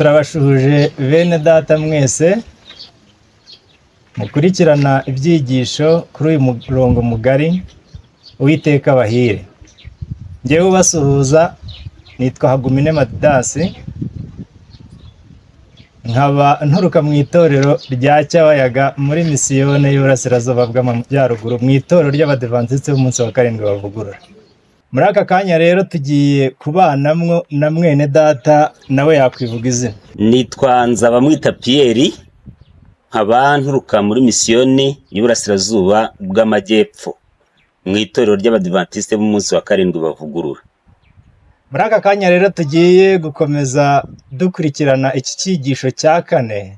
Turabashuhuje bene data mwese mukurikirana ibyigisho kuri uyu murongo mugari. Uwiteka abahire. Njyewe ubasuhuza nitwa Hagumine Madidasi, nkaba nturuka mu itorero rya Cyabayaga muri misiyone y'Uburasirazuba bw'Amajyaruguru, mu itorero ry'Abadivantisiti b'umunsi wa karindwi bavugurura. Muri aka kanya rero tugiye kubanamwo na mwene data, nawe yakwivuga izina. Nitwa Nzabamwita Pierre, nkaba nturuka muri misiyoni y'Uburasirazuba bw'Amajyepfo mu itorero ry'Abadivantisite b'umunsi wa karindwi bavugurura. Muri aka kanya rero tugiye gukomeza dukurikirana iki cyigisho cya kane.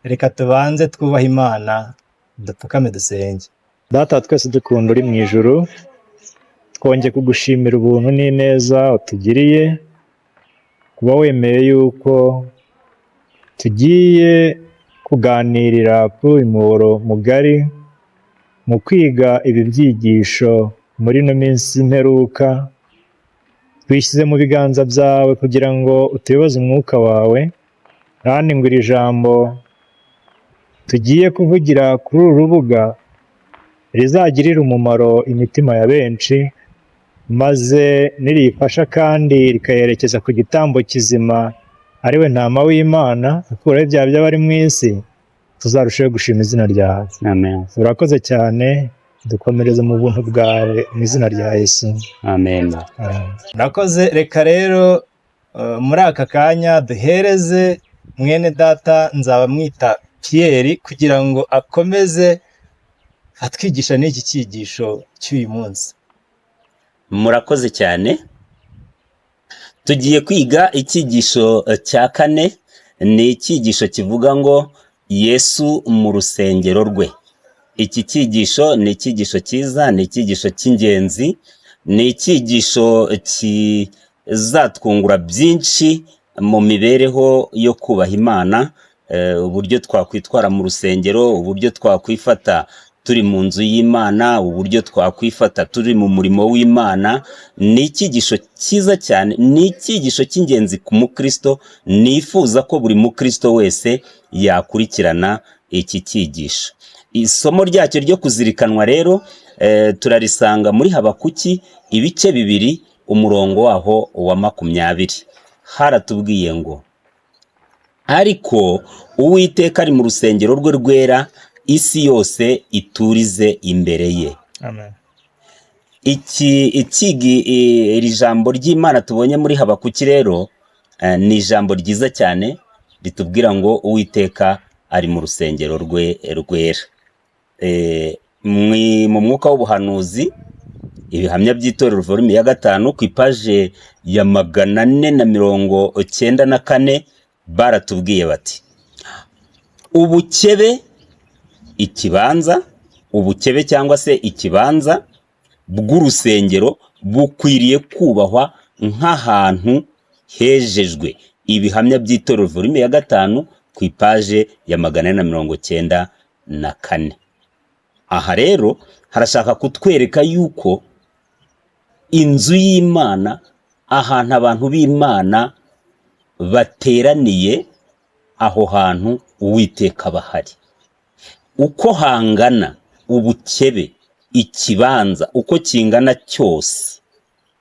Reka tubanze twubahe Imana, dupfukame dusenge. Data wa twese dukunda uri mu ijuru, twongeye kugushimira ubuntu n'ineza utugiriye, kuba wemeye yuko tugiye kuganirira kuri uyu muyoboro mugari mu kwiga ibi byigisho muri ino minsi mperuka. Twishyize mu biganza byawe kugira ngo utuyoboze umwuka wawe, kandi ngo iri jambo tugiye kuvugira kuri uru rubuga rizagirire umumaro imitima ya benshi, maze niriyifasha kandi rikayerekeza ku gitambo kizima, ari we Ntama w'Imana ukuraho ibyaha by'abari mu isi, tuzarushaho gushima izina ryawe. Amen. Urakoze cyane, dukomereze mu buntu bwawe, mu izina rya Yesu. Amen. Murakoze. Reka rero muri aka kanya duhereze mwene data Nzabamwita Pierre kugira ngo akomeze atwigisha n'iki cyigisho cy'uyu munsi. Murakoze cyane. Tugiye kwiga icyigisho cya kane. Ni icyigisho kivuga ngo "Yesu mu rusengero rwe". Iki cyigisho ni icyigisho cyiza, ni icyigisho cy'ingenzi, ni icyigisho kizatwungura byinshi mu mibereho yo kubaha Imana, uburyo twakwitwara mu rusengero, uburyo twakwifata turi mu nzu y'Imana, uburyo twakwifata turi mu murimo w'Imana. Ni icyigisho cyiza cyane, ni icyigisho cy'ingenzi ku mukristo. Nifuza ko buri mukristo wese yakurikirana iki cyigisho. Isomo ryacyo ryo kuzirikanwa rero turarisanga muri Habakuki ibice 2, umurongo waho wa 20. Haratubwiye ngo: "Ariko Uwiteka ari mu rusengero rwe rwera, isi yose iturize imbere ye." Amen. Iki ikigi iri jambo ry'Imana tubonye muri Habakuki rero ni ijambo ryiza cyane ritubwira ngo Uwiteka ari mu rusengero rwe rwera. Mu mwuka w'ubuhanuzi, ibihamya by'itorero, volume ya 5, ku ipaje ya 494, baratubwiye bati: "Ubukebe, ikibanza, ubukebe cyangwa se ikibanza bw'urusengero bukwiriye kubahwa nk'ahantu hejejwe." Ibihamya by'itorero, volume ya 5, ku ipaje ya 494. Aha rero harashaka kutwereka yuko inzu y'Imana, ahantu abantu b'Imana bateraniye, aho hantu Uwiteka aba ahari. Uko hangana, ubukebe, ikibanza uko kingana cyose,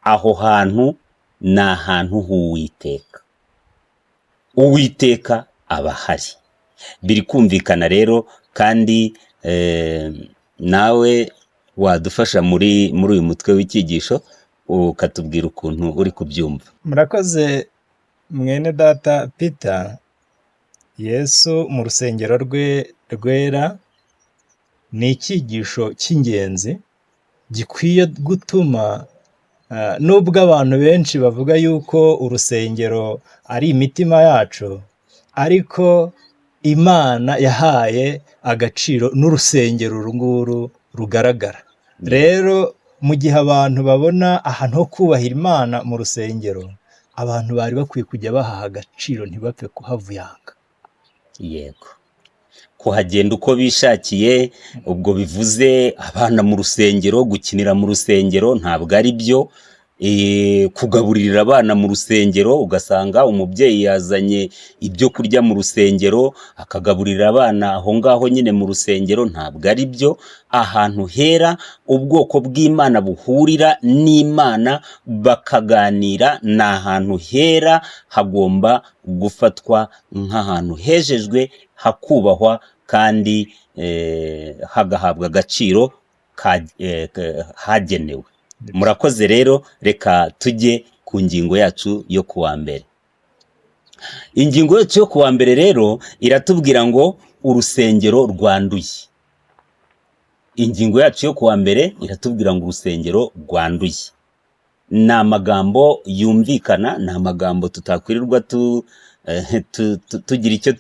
aho hantu ni ahantu h'Uwiteka, Uwiteka aba ahari. Biri kumvikana rero. Kandi nawe wadufasha muri uyu mutwe w'icyigisho, ukatubwira ukuntu uri kubyumva. Murakoze, mwene data Peter. Yesu mu rusengero rwe rwera ni icyigisho cy'ingenzi gikwiye gutuma, nubwo abantu benshi bavuga yuko urusengero ari imitima yacu, ariko Imana yahaye agaciro n'urusengero uru nguru rugaragara. Rero mu gihe abantu babona ahantu ho kubahira Imana mu rusengero, abantu bari bakwiye kujya bahaha agaciro, ntibapfe kuhavuyanga. Yego, kuhagenda uko bishakiye, ubwo bivuze abana mu rusengero, gukinira mu rusengero, ntabwo ari byo. Kugaburira abana mu rusengero, ugasanga umubyeyi yazanye ibyo kurya mu rusengero akagaburira abana aho ngaho nyine mu rusengero, ntabwo ari byo. Ahantu hera ubwoko bw'Imana buhurira n'Imana bakaganira ni ahantu hera, hagomba gufatwa nk'ahantu hejejwe, hakubahwa kandi hagahabwa agaciro hagenewe. Murakoze rero, reka tujye ku ngingo yacu yo kuwa mbere. Ingingo yacu yo kuwa mbere rero iratubwira ngo urusengero rwanduye. Ingingo yacu yo kuwa mbere iratubwira ngo urusengero rwanduye. Ni amagambo yumvikana, ni amagambo tutakwirirwa tugira icyo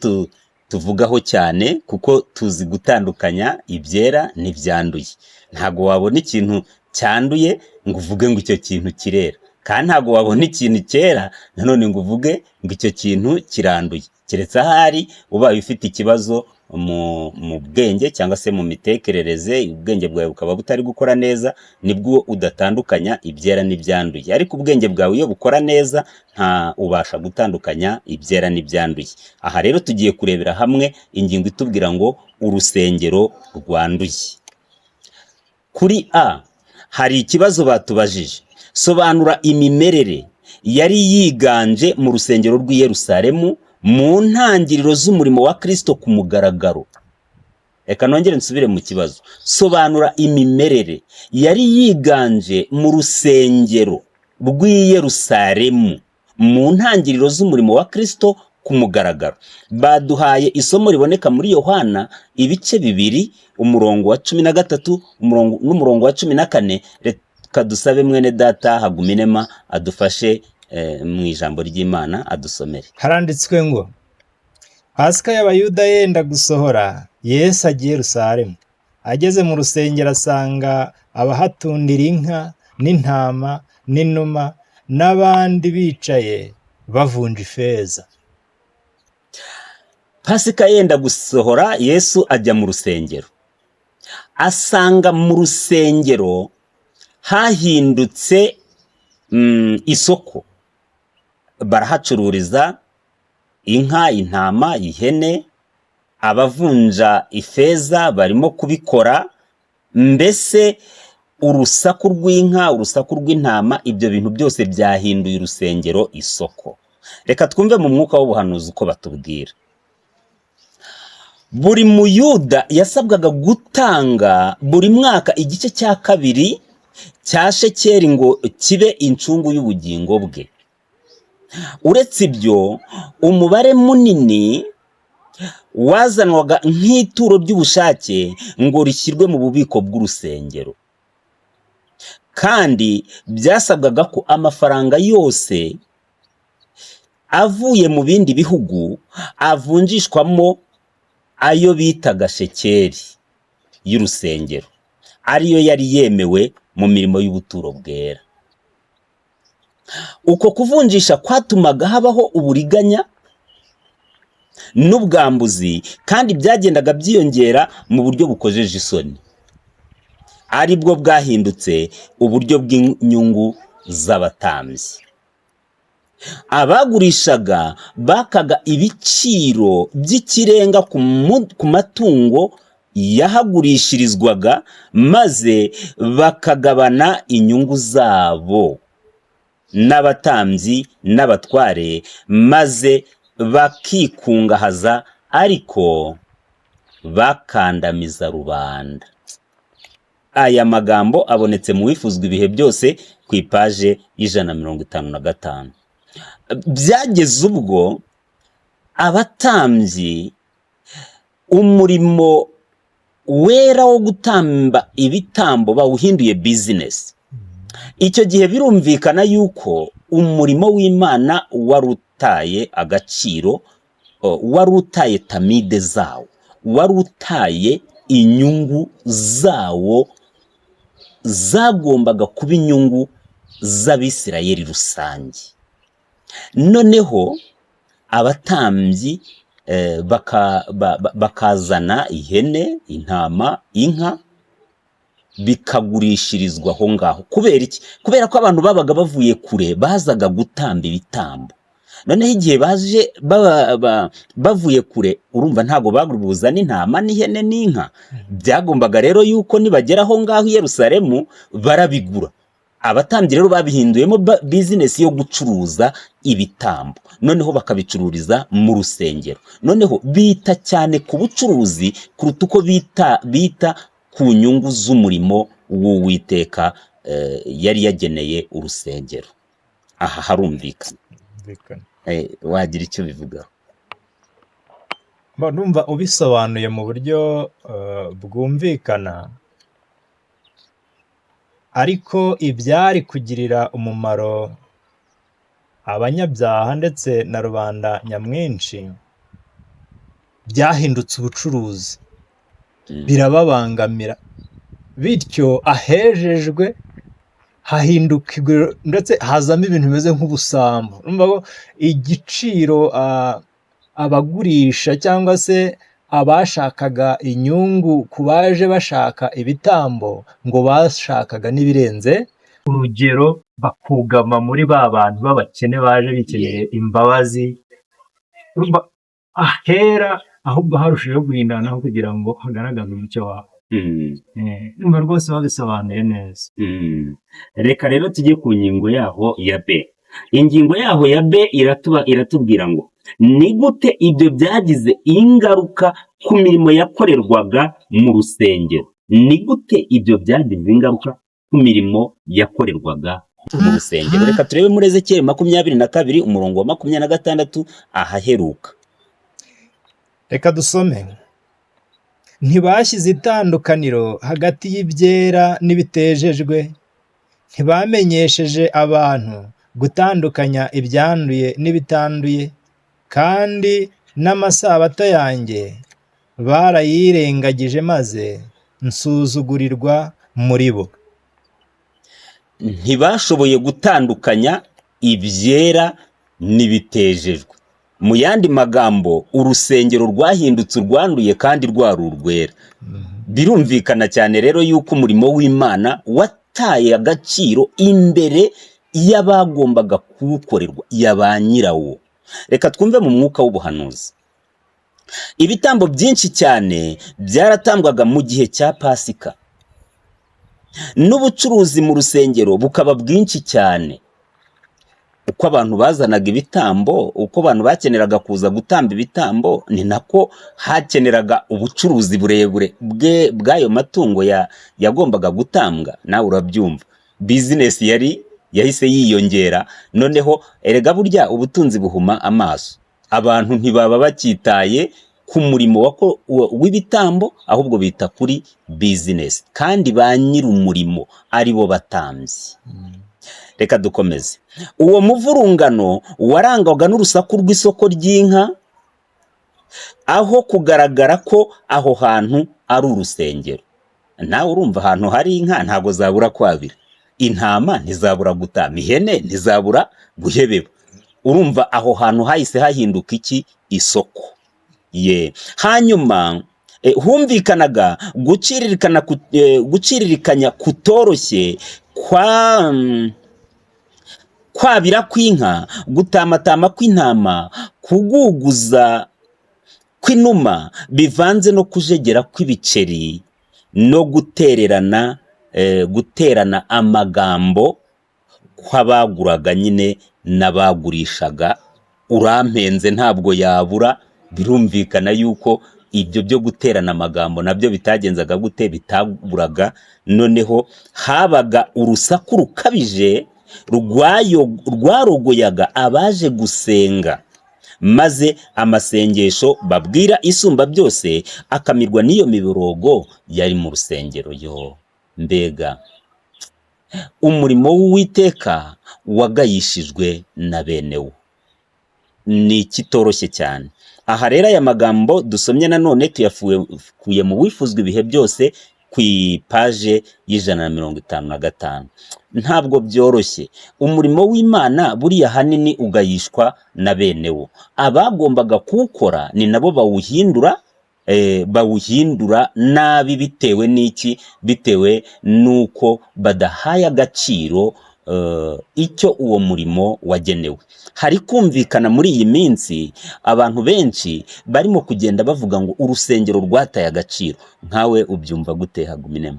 tuvugaho cyane, kuko tuzi gutandukanya ibyera n'ibyanduye. Ntabwo wabona ikintu cyanduye ngo uvuge ngo icyo kintu kirera, kandi ntabwo wabona ikintu cyera nanone ngo uvuge ngo icyo kintu kiranduye, keretse ahari ubaye ufite ikibazo mu bwenge cyangwa se mu mitekerereze, ubwenge bwawe bukaba butari gukora neza, nibwo udatandukanya ibyera n'ibyanduye. Ariko ubwenge bwawe iyo bukora neza, nta ubasha gutandukanya ibyera n'ibyanduye. Aha rero tugiye kurebera hamwe ingingo itubwira ngo urusengero rwanduye. Kuri A hari ikibazo batubajije: sobanura imimerere yari yiganje mu rusengero rw'i Yerusalemu mu ntangiriro z'umurimo wa Kristo ku mugaragaro. Reka nongere nsubire mu kibazo: sobanura imimerere yari yiganje mu rusengero rw'i Yerusalemu mu ntangiriro z'umurimo wa Kristo ku mugaragaro. Baduhaye isomo riboneka muri Yohana ibice 2, umurongo wa 13 n'umurongo wa 14. Reka dusabe mwene data Haguminema adufashe mu ijambo ry'Imana, adusomere. Haranditswe ngo: Pasika y'Abayuda yenda gusohora, Yesu agiye Yerusalemu. Ageze mu rusengero asanga abahatundira inka n'intama n'inuma n'abandi bicaye bavunja ifeza. Pasika yenda gusohora, Yesu ajya mu rusengero, asanga mu rusengero hahindutse isoko, barahacururiza inka, intama, ihene, abavunja ifeza barimo kubikora. Mbese urusaku rw'inka, urusaku rw'intama, ibyo bintu byose byahinduye urusengero isoko. Reka twumve mu mwuka w'ubuhanuzi uko batubwira. Buri Muyuda yasabwaga gutanga buri mwaka igice cya kabiri cya shekeri ngo kibe incungu y'ubugingo bwe. Uretse ibyo, umubare munini wazanwaga nk'ituro ry'ubushake ngo rishyirwe mu bubiko bw'urusengero, kandi byasabwaga ko amafaranga yose avuye mu bindi bihugu avunjishwamo ayo bitaga shekeri y'urusengero, ariyo yari yemewe mu mirimo y'ubuturo bwera. Uko kuvunjisha kwatumaga habaho uburiganya n'ubwambuzi, kandi byagendaga byiyongera mu buryo bukojeje isoni, aribwo bwahindutse uburyo bw'inyungu z'abatambyi. Abagurishaga bakaga ibiciro by'ikirenga ku matungo yahagurishirizwaga, maze bakagabana inyungu zabo n'abatambyi n'abatware, maze bakikungahaza, ariko bakandamiza rubanda. Aya magambo abonetse mu Wifuzwa Ibihe Byose ku ipaje y'155. Byageze ubwo abatambyi umurimo wera wo gutamba ibitambo bawuhinduye bizinesi. Icyo gihe birumvikana yuko umurimo w'Imana wari utaye agaciro, wari utaye tamide zawo, wari utaye inyungu zawo zagombaga kuba inyungu z'Abisirayeli rusange. Noneho abatambyi bakazana ihene, intama, inka. Bikagurishirizwa aho ngaho. Kubera iki? Kubera ko abantu babaga bavuye kure, bazaga gutamba ibitambo. Noneho igihe baje bavuye kure, urumva ntabwo babuza n'intama n'ihene n'inka. Byagombaga rero yuko nibagera aho ngaho i Yerusalemu barabigura. Abatambyi rero babihinduyemo bizinesi yo gucuruza ibitambo, noneho bakabicururiza mu rusengero. Noneho bita cyane ku bucuruzi kuruta uko bita ku nyungu z'umurimo w'Uwiteka yari yageneye urusengero. Aha harumvikana? Humvikana. Wagira icyo bivugaho? Ndumva ubisobanuye mu buryo bwumvikana, ariko ibyari kugirira umumaro abanyabyaha ndetse na rubanda nyamwinshi byahindutse ubucuruzi, birababangamira, bityo ahejejwe hahinduka iguriro, ndetse hazamo ibintu bimeze nk'ubusambo. Urumva ko igiciro abagurisha cyangwa se abashakaga inyungu ku baje bashaka ibitambo, ngo bashakaga n'ibirenze urugero, bakugama muri ba bantu b'abakene baje bikeneye imbabazi. Urumva ahera ahubwo harushijeho guhindana kugira ngo hagaragaze umucyo wawe. Ndumva rwose babisobanuye neza. Reka rero tujye ku ngingo yaho ya B. Ingingo yaho ya B iratubwira ngo ni gute ibyo byagize ingaruka ku mirimo yakorerwaga mu rusengero? Ni gute ibyo byagize ingaruka ku mirimo yakorerwaga mu rusengero? Reka turebe muri Ezekiyeli 22, umurongo wa 26 ahaheruka. Reka dusome. Ntibashyize itandukaniro hagati y'ibyera n'ibitejejwe, ntibamenyesheje abantu gutandukanya ibyanduye n'ibitanduye, kandi n'amasabato yanjye barayirengagije, maze nsuzugurirwa muri bo. Ntibashoboye gutandukanya ibyera n'ibitejejwe. Mu yandi magambo, urusengero rwahindutse urwanduye kandi rwari urwera. Birumvikana cyane rero yuko umurimo w'Imana wataye agaciro imbere y'abagombaga kuwukorerwa, ya ba nyirawo. Reka twumve mu mwuka w'ubuhanuzi. Ibitambo byinshi cyane byaratambwaga mu gihe cya Pasika, n'ubucuruzi mu rusengero bukaba bwinshi cyane. Uko abantu bazanaga ibitambo, uko abantu bakeneraga kuza gutamba ibitambo, ni nako hakeneraga ubucuruzi burebure bw'ayo matungo yagombaga gutambwa. Nawe urabyumva, bizinesi yari yahise yiyongera. Noneho erega burya ubutunzi buhuma amaso. Abantu ntibaba bakitaye ku murimo w'ibitambo, ahubwo bita kuri bizinesi, kandi ba nyir'umurimo ari bo batambyi. Reka dukomeze. Uwo muvurungano warangwaga n'urusaku rw'isoko ry'inka, aho kugaragara ko aho hantu ari urusengero. Nawe urumva, ahantu hari inka ntabwo zabura kwabira, intama ntizabura gutama, ihene ntizabura guhebeba. Urumva aho hantu hahise hahinduka iki? Isoko ye. Hanyuma humvikanaga guciririkanya kutoroshye kwa kwabira kw'inka, gutamatama kw'intama, kuguguza kw'inuma bivanze no kujegera kw'ibiceri no guterana amagambo kw'abaguraga nyine n'abagurishaga. Urampenze ntabwo yabura. Birumvikana yuko ibyo byo guterana amagambo nabyo bitagenzaga gute? Bitaburaga. Noneho habaga urusaku rukabije rwarogoyaga abaje gusenga, maze amasengesho babwira Isumba byose akamirwa n'iyo miborogo yari mu rusengero. Yo mbega umurimo w'Uwiteka wagayishijwe na bene wo! Ni ikitoroshye cyane. Aha rero aya magambo dusomye nanone tuyakuye mu Wifuzwa Ibihe Byose, ku ipaje y'155. Ntabwo byoroshye. Umurimo w'Imana buriya ahanini ugayishwa na bene wo. Abagombaga kuwukora ni nabo bawuhindura. bawuhindura nabi. Bitewe n'iki? Bitewe n'uko badahaye agaciro icyo uwo murimo wagenewe. Hari kumvikana muri iyi minsi abantu benshi barimo kugenda bavuga ngo urusengero rwataye agaciro. Nkawe ubyumva gute, Haguminema?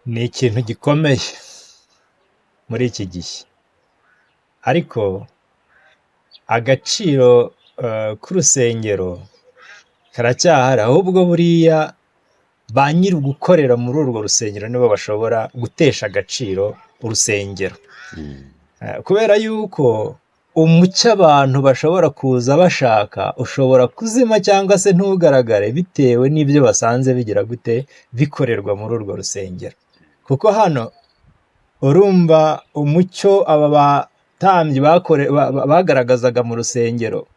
Ni ikintu gikomeye muri iki gihe, ariko agaciro k'urusengero karacyahari. Ahubwo buriya ba nyiri gukorera muri urwo rusengero nibo bashobora gutesha agaciro urusengero, kubera yuko umucyo abantu bashobora kuza bashaka ushobora kuzima cyangwa se ntugaragare, bitewe n'ibyo basanze bigira gute bikorerwa muri urwo rusengero. Kuko hano urumva umucyo aba batambyi bagaragazaga mu rusengero,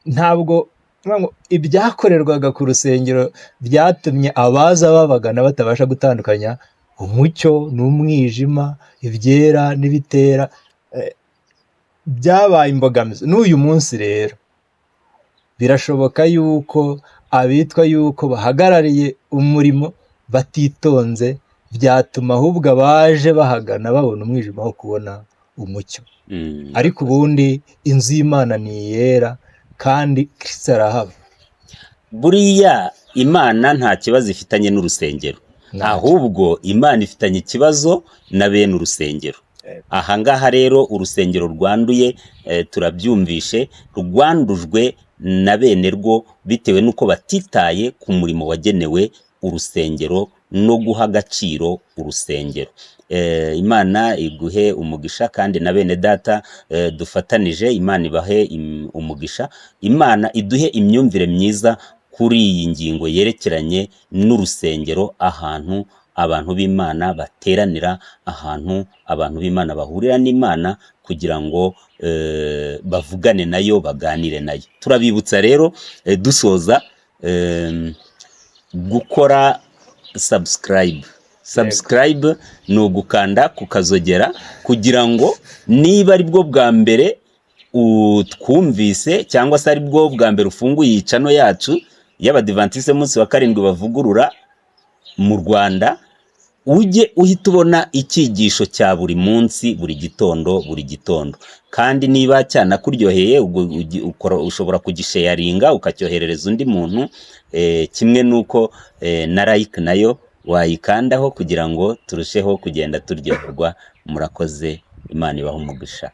ntabwo ngo ibyakorerwaga ku rusengero byatumye abaza babagana batabasha gutandukanya umucyo n'umwijima, ibyera n'ibitera. Byabaye imbogamizi. N'uyu munsi rero birashoboka yuko abitwa yuko bahagarariye umurimo batitonze, byatuma ahubwo abaje bahagana babona umwijima wo kubona umucyo. Ariko ubundi inzu y'Imana ni iyera, kandi Kristo arahaba. Buriya Imana nta kibazo ifitanye n'urusengero. Ntacyo. Ahubwo Imana ifitanye ikibazo na bene urusengero. Ahangaha rero urusengero rwanduye, turabyumvishe, rwandujwe na bene rwo bitewe n'uko batitaye ku murimo wagenewe urusengero no guha agaciro urusengero. Imana iguhe umugisha, kandi na bene data dufatanije, Imana ibahe umugisha. Imana iduhe imyumvire myiza kuri iyi ngingo yerekeranye n'urusengero, ahantu abantu b'Imana bateranira, ahantu abantu b'Imana bahurira n'Imana kugira ngo bavugane nayo, baganire nayo. Turabibutsa rero, dusoza, gukora subscribe. Subscribe ni ugukanda ku kazogera, kugira ngo niba ari bwo bwa mbere utwumvise cyangwa se ari bwo bwa mbere ufunguye iyi channel yacu y'Abadivantisite munsi wa karindwi bavugurura mu Rwanda, ujye uhita ubona icyigisho cya buri munsi, buri gitondo, buri gitondo. Kandi niba cyanakuryoheye, ubwo ushobora kugisharinga, ukacyoherereza undi muntu, kimwe n'uko na like nayo wayikandaho kugira ngo turusheho kugenda turyoherwa. Murakoze, Imana ibahe umugisha.